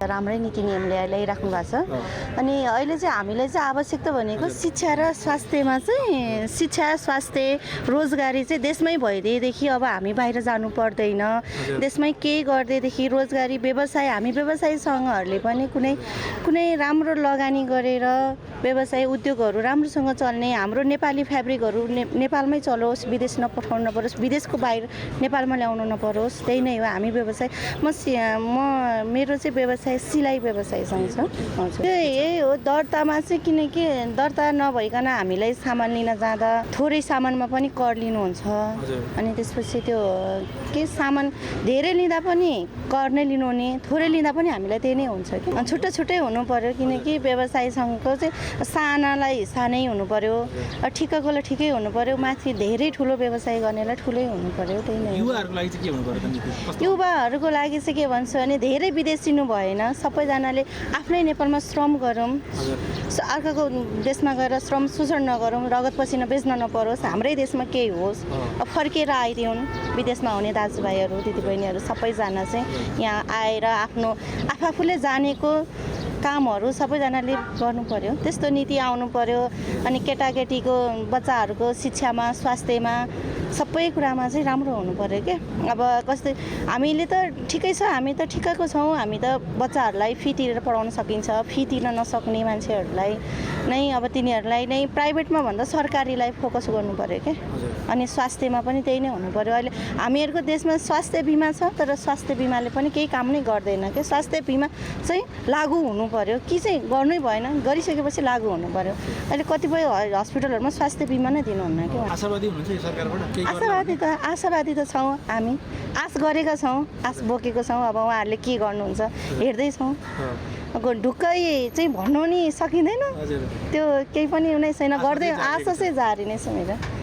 राम्रै नीति नियम ल्याइराख्नु भएको छ। अनि अहिले चाहिँ हामीलाई चाहिँ आवश्यकता भनेको शिक्षा र स्वास्थ्यमा चाहिँ शिक्षा स्वास्थ्य रोजगारी चाहिँ देशमै भइदिएदेखि अब हामी बाहिर जानु पर्दैन। देशमै केही गर्दैदेखि रोजगारी व्यवसाय हामी व्यवसायी सङ्घहरूले पनि कुनै राम्रो लगानी गरेर व्यवसाय उद्योगहरू राम्रोसँग चल्ने हाम्रो नेपाली फ्याब्रिकहरू नेपालमै चलोस्, विदेश नपठाउनु नपरोस्, विदेशको बाहिर नेपालमा ल्याउनु नपरोस्। त्यही नै हो हामी व्यवसाय। मेरो चाहिँ व्यवसाय सिलाइ व्यवसायसँग छ। हजुर यही हो दर्तामा चाहिँ, किनकि दर्ता नभइकन हामीलाई सामान लिन जाँदा थोरै सामानमा पनि कर लिनुहुन्छ। अनि त्यसपछि त्यो के सामान धेरै लिँदा पनि कर नै लिनुहुने, थोरै लिँदा पनि हामीलाई त्यही नै हुन्छ कि। छुट्टै छुट्टै हुनु पर्यो, किनकि व्यवसाय सङ्घको चाहिँ सानालाई सानै हुनु पर्यो, ठिक्ककोलाई ठिकै हुनु पर्यो, माथि धेरै ठुलो व्यवसाय गर्नेलाई ठुलै हुनु पर्यो। त्यही नै युवाहरूको लागि चाहिँ के हुनु पर्यो त? युवाहरूको लागि चाहिँ के भन्छु भने धेरै विदेशिनु भएन, सबैजनाले आफ्नै नेपालमा श्रम गरौँ, अर्काको देशमा गएर श्रम शोषण नगरौँ, रगत पसिना बेच्न नपरोस्, हाम्रै देशमा केही होस्। फर्केर आइदिउन् विदेशमा हुने दाजुभाइहरू दिदीबहिनीहरू सबैजना चाहिँ यहाँ आएर आफूले जानेको कामहरू सबैजनाले गर्नु पर्यो। त्यस्तो नीति आउनु पर्यो। अनि केटाकेटीको बच्चाहरूको शिक्षामा स्वास्थ्यमा सबै कुरामा चाहिँ राम्रो हुनु पर्यो क्या। अब कस्तै हामीले त ठिकै छ, हामी त ठिक्कको छौँ, हामी त बच्चाहरूलाई फी तिरेर पढाउन सकिन्छ। फी तिर्न नसक्ने मान्छेहरूलाई नै अब तिनीहरूलाई नै प्राइभेटमा भन्दा सरकारीलाई फोकस गर्नु पर्यो क्या। अनि स्वास्थ्यमा पनि त्यही नै हुनु पर्यो। अहिले हामीहरूको देशमा स्वास्थ्य बिमा छ, तर स्वास्थ्य बिमाले पनि केही काम नै गर्दैन क्या। स्वास्थ्य बिमा चाहिँ लागू हुनु पर्यो कि चाहिँ गर्नै भएन, गरिसकेपछि लागू हुनु पर्यो। अहिले कतिपय हस्पिटलहरूमा स्वास्थ्य बिमा नै दिनुहुन्न क्या। आशावादी हुनुहुन्छ यो सरकारबाट? आशावादी त छौँ हामी, आश गरेका छौँ, आश बोकेको छौँ। अब उहाँहरूले के गर्नुहुन्छ हेर्दैछौँ। ढुक्कै चाहिँ भन्नु नि सकिँदैन, त्यो केही पनि हुने छैन। गर्दै आशा चाहिँ जारी नै छ मेरो।